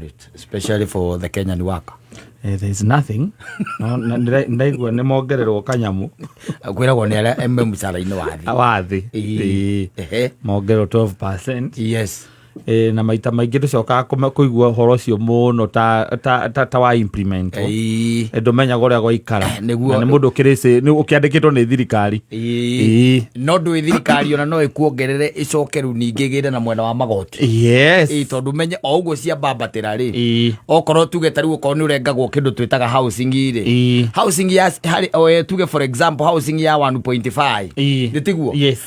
it, especially for the Kenyan worker? There is nothing. No, ndaigua nĩ mongererwo kanyamu. Kwĩragwo nĩ arĩa me mũcara-inĩ wa thĩ. Wa thĩ. Ĩĩ. Ĩĩ. Mongererwo 12%. Na maita maingĩ tũcokaga kũigua ũhoro ũcio mũno ta wa implement. Ndũmenyaga ũrĩa gwaikara. Nĩguo. Na nĩ mũndũ ũkĩrĩcĩ nĩ ũkĩandĩkĩtwo nĩ thirikari. No ndũĩ thirikari ona no ĩkuongerere ĩcoke rĩu ningĩ ĩgĩre na mwena wa magoti. Tondũ menye o ũguo ciambambatĩra rĩ, okorwo tuge ta rĩu okorwo nĩ ũrengagwo kĩndũ twĩtaga housing rĩ, housing ya harĩ o, tuge for example housing ya 1.5, nĩ tiguo? Yes.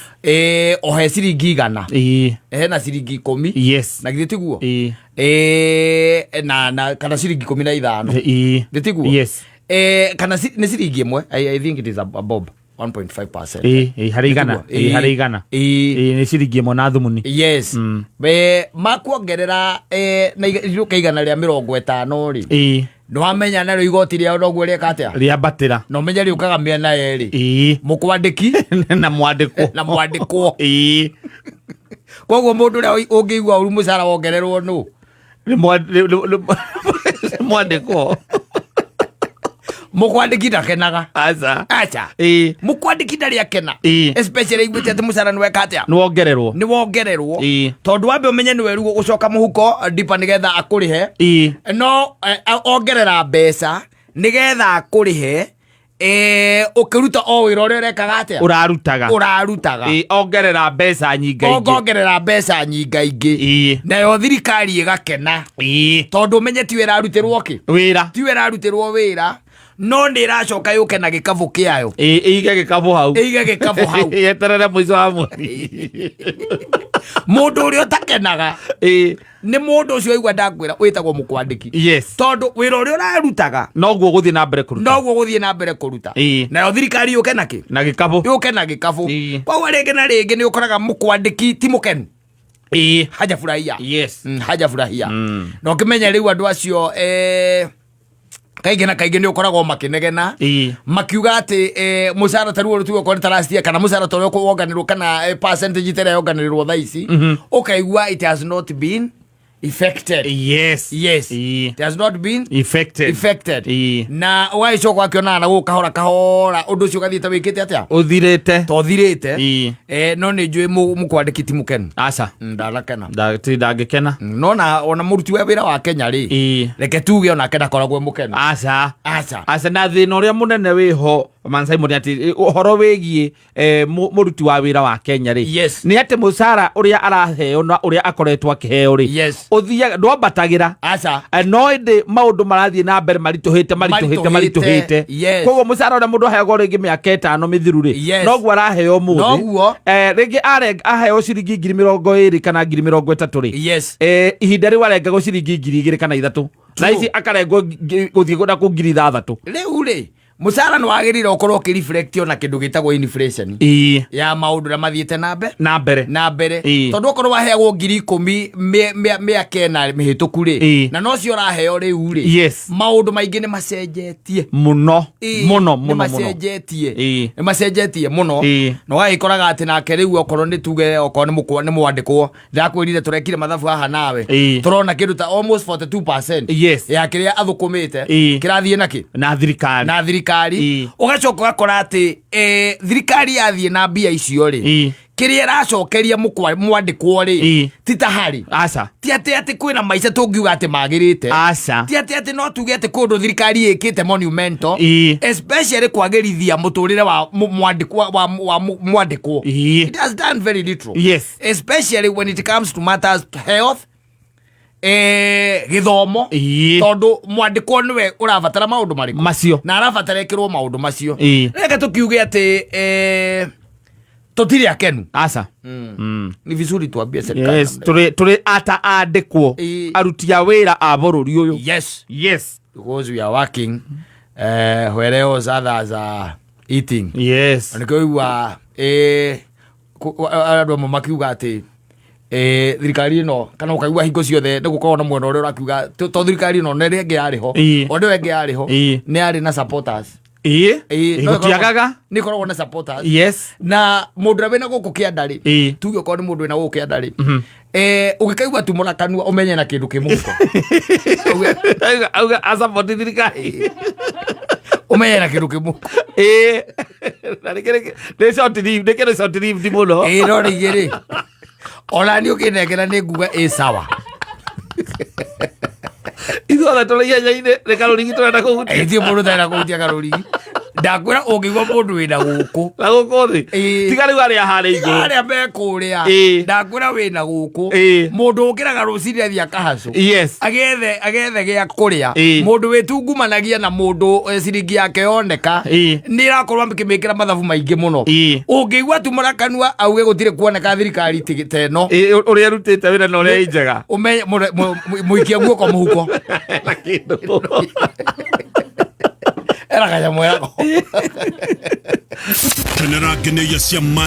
Ohe ciringi 100, hena ciringi 10, na githĩ tiguo? Na kana ciringi 15, nĩ tiguo? Yes. Kana nĩ ciringi 1, I think it is a bob 1.5%. Ĩĩ, harĩ 100. Nĩguo? Ĩĩ, harĩ 100. Ĩĩ, nĩ ciringi 1 na thumuni. Yes. Makuongerera na irũka 150 rĩ, nĩ wamenya narĩo igoti rĩao noguo rĩeka atĩa? Rĩambatĩra. Na ũmenye rĩũkaga mĩena yerĩ, mũkwandĩki na mwandĩkwo. Na mwandĩkwo. Koguo mũndũ ũrĩa ũngĩigua ũru mũcara wongererwo nũ? Nĩ mwandĩkwo. Mũkwandĩki ndakenaga. Aca. Aca. Mũkwandĩki ndarĩ akena, especially aiguĩte atĩ mũcara nĩ weka atĩa? Nĩ wongererwo. Nĩ wongererwo. Tondũ wambe ũmenye nĩwe rĩu ũgũcoka mũhuko ndipa nĩgetha akũrĩhe. No ongerera mbeca nĩgetha akũrĩhe, ũkĩruta o wĩra ũrĩa ũrekaga atĩa? Ũrarutaga. Ũrarutaga. Ongerera mbeca nyingaingĩ. Ongerera mbeca nyingaingĩ. Nayo thirikari ĩgakena, tondũ ũmenye tiwe ĩrarutĩrwo kĩ? Wĩra. Tiwe ĩrarutĩrwo wĩra, no nĩ ĩracoka yũke na gĩkabũ kĩayo. Ĩige gĩkabũ hau. Ĩige gĩkabũ hau. Yeterere mũico wa mweri. Mũndũ ũrĩa ũtakenaga nĩ mũndũ ũcio aigua ndakwĩra wĩtagwo mũkwandĩki, tondũ wĩra ũrĩa ũrarutaga noguo gũthiĩ na mbere kũruta. Noguo gũthiĩ na mbere kũruta. Nayo thirikari yũke na kĩ? Na gĩkabũ. Yũke na gĩkabũ. Koguo rĩngĩ na rĩngĩ nĩ ũkoraga mũkwandĩki ti mũkenu, hajafurahia. Hajafurahia. Na ũkĩmenya rĩu andũ acio, kaingĩ na kaingĩ nĩ ũkoragwo makĩnegena, makiuga atĩ mũcara ta rĩu tuge okorwo nĩ ta last year, kana mũcara ta ũrĩa wonganĩrwo, kana percentage ta ĩrĩa yonganĩrĩrwo thaa ici, ũkaigua it has not been affected. Yes. It has not been Affected. Affected. Na ũgagĩcoka ũgakĩonaga na gũkũ kahora kahora ũndũ ũcio ũgathiĩ ta wĩkĩte atĩa? Ũthirĩte. Ta ũthirĩte. No nĩ njũĩ mũkwandĩki ti mũkenu. Aca. Ndanakena. Ti ndangĩkena. No na ona mũruti wa wĩra wa Kenya rĩ, reke tuge onake ndakoragwo e mũkenu. Aca. Aca. Aca, na thĩna ũrĩa mũnene wĩho, Man Simon, atĩ ũhoro wĩgiĩ mũruti wa wĩra wa Kenya rĩ, nĩ atĩ mũcara ũrĩa araheo na ũrĩa akoretwo akĩheo rĩ, ũthiaga ndwambatagĩra. Aca. No ĩndĩ maũndũ marathiĩ na mbere maritũhĩte, maritũhĩte, Maritũhĩte, maritũhĩte. Koguo mũcara ũrĩa mũndũ aheagwo rĩngĩ mĩaka 5 mĩthiru rĩ, noguo araheo ũmũthĩ. Noguo. Rĩngĩ aheo ciringi 20,000 kana 30,000 rĩ, ihinda rĩu arengagwo ciringi 2,000 kana 3,000, na ici akarengwo gũthiĩ na kũ 6,000. Rĩu rĩ, mũcara nĩ wagĩrĩire ũkorwo ũkĩreflect ona kĩndũ gĩtagwo inflation ya maũndũ ũrĩa mathiĩte na mbere. Na mbere. Na mbere. Tondũ okorwo waheagwo 10,000 mĩaka 4 mĩhĩtũku rĩ, na nocio ũraheo rĩu rĩ, maũndũ maingĩ nĩ macenjetie. Mũno. Mũno nĩ mũno mũno. Macenjetie. Nĩ macenjetie mũno. Na ũgagĩkoraga atĩ nake rĩu okorwo nĩ tuge okorwo nĩ mũkwa nĩ mwandĩkwo, ndakwĩrire tũrekire mathabu haha nawe, tũrona kĩndũ ta almost 42% ya kĩrĩa athũkũmĩte kĩrathiĩ nakĩ? Na thirikari. Na thirikari. Ũgacoka ũgakora atĩ thirikari yathiĩ na mbia icio rĩ, kĩrĩa ĩracokeria mwandĩkwo rĩ, ti ta harĩ Aca. Ti atĩ kwĩna maica tũngiuga atĩ magĩrĩte. Aca. Ti atĩ no tuge atĩ kũndũ thirikari ĩkĩte monumental, especially kwagĩrithia mũtũrĩre wa mwandĩkwo wa mwandĩkwo. It has done very little, especially when it comes to matters to health, gĩthomo, tondũ mwandĩkwo nĩwe ũrabatara maũndũ marĩkũ? Macio. Na arabatara ĩkĩrwo maũndũ macio. Reke tũkiuge atĩ tũtirĩ akenu. Aca. Ni vizuri tuambie serikali Yes, namna tũrĩ ata andĩkwo, aruti a wĩra a bũrũri ũyũ. hiyo. Yes. Because we are working whereas others are eating. Nĩkĩo igua andũ amwe makiuga atĩ thirikari ĩno, kana ũkaigua hingo ciothe nĩ gũkoragwo na mwena ũrĩa ũrakiuga to thirikari ĩno na ĩrĩa ĩngĩ yarĩ ho, o nĩyo ĩngĩ yarĩ ho, nĩ yarĩ na supporters. Ĩĩ. Ĩĩ, no Gũtiagaga. Nĩ ĩkoragwo na supporters. Yes. Na mũndũ ũrĩa wĩna gũkũ kĩanda rĩ, tuge okorwo nĩ mũndũ wĩna gũkũ kĩanda rĩ, ũngĩkaigua tumũra kanua, ũmenye na kĩndũ kĩ mũhuko. Auga asupport thirikari. Ũmenye na kĩndũ kĩ mũhuko. Ĩĩ. Na nĩ short lived, nĩ kĩrĩ short lived mũno. Ĩĩ, no rĩngĩ rĩ, ona niĩ ũkĩnengera nĩ nguga ĩ sawa. Ithuothe tũrĩ ihenya-inĩ, nĩ karũrigi tũrenda kũhutia. Ĩĩ, mũndũ ũtarenda kũhutia karũrigi, ndakwĩra ũngĩigua mũndũ wĩna gũkũ Na gũkũ thĩ. Ĩĩ. Tiga rĩu arĩa harĩa igũrũ. Arĩa me kũrĩa. Ndakwĩra wĩna gũkũ, mũndũ ũkĩraga rũcinĩ athiĩ akahacũ, agethe gĩa kũrĩa, mũndũ wĩtungumanagia na mũndũ, ciringi yake yoneka, nĩ ĩrakorwo akĩmĩkĩra mathabu maingĩ mũno. Ũngĩigua tumũra kanua auge gũtirĩ kuoneka thirikari ta ĩno, Ĩĩ, ũrĩa ĩrutĩte wĩra na ũrĩa ĩ njega. Ũmenye mũikia guoko mũhuko Na kĩndũ. Era kanyamũ yako. Kenera ngeneia cia.